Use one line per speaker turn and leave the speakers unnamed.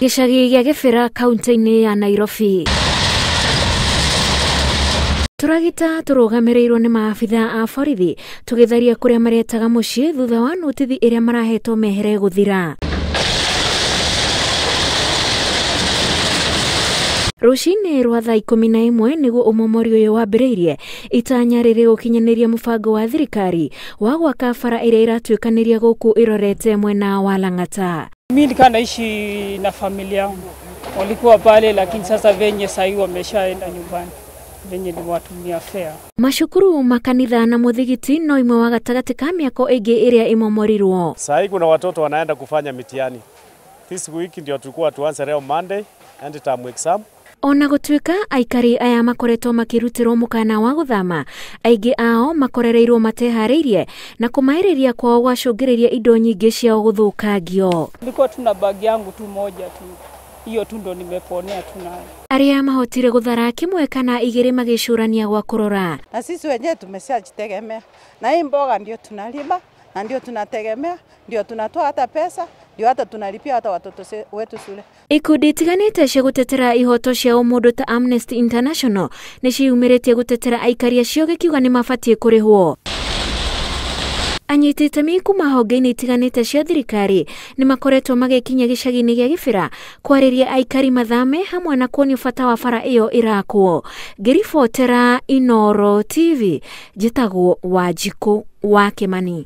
Gĩcagi gĩa Gĩbĩra kaunti-inĩ ya Nairobi. Tũragita tũrũgamĩrĩirwo nĩ maabitha a borithi tũgĩtharia kũrĩa maretaga mũciĩ thutha wa notithi ĩrĩa marahetwo mehere gũthira. Rũcinĩ rwa thaa 11 nĩguo ũmomori ũyũ wambĩrĩirie itanya rĩrĩ gũkinyanĩria mũbango wa thirikari wa gwaka bara ĩrĩa ĩratuĩkanĩria gũkũ ĩrorete mwena wa Lang'ata.
Mimi nilikuwa naishi na familia yangu, walikuwa pale, lakini sasa venye sahii wameshaenda nyumbani, venye niliwatumia fare.
Macukuru, makanitha na muthigiti no imwe wa gatagatĩ ka mĩako ĩngĩ ĩrĩa ĩmomorirwo.
Sahii kuna watoto wanaenda kufanya mitihani. This week ndio tulikuwa tuanze leo Monday and term exam.
Ona gũtuĩka aikari aya makoretwo makĩrutĩrwo mũkana wa gũthama, aingĩ ao makorereirwo mateharĩirie na kũmaĩrĩria kwao gwacũngĩrĩria indo nyingĩ ciao gũthũkangio.
Nilikuwa tuna bag yangu tu moja tu, hiyo tu ndo nimeponea tu nayo.
Arĩa mahotire gũthara kĩmwe kana igĩrĩ magĩcũrania gwa kũrora.
Na sisi wenyewe tumeshajitegemea, na hii mboga ndio tunalima na ndio tunategemea, ndio tunatoa hata pesa, ndio hata tunalipia hata watoto wetu shule.
Ikundi itiganĩte cia gũtetera ihoto cia ũmũndũ ta Amnesty International nĩ ciumĩrĩtie gũtetera aikari acio gĩkiuga nĩ mabatiĩ kũrĩhwo. Anyiti itemi kuma honge-inĩ itiganĩte cia thirikari nĩ makoretwo magĩkinya gĩcagi-inĩ gĩa Gĩbĩra kwarĩria aikari mathame hamwe na kuonio bata wa bara ĩyo ĩrakwo. Ngĩribotera Inooro TV, njĩtagwo Wanjikũ wa Kĩmani.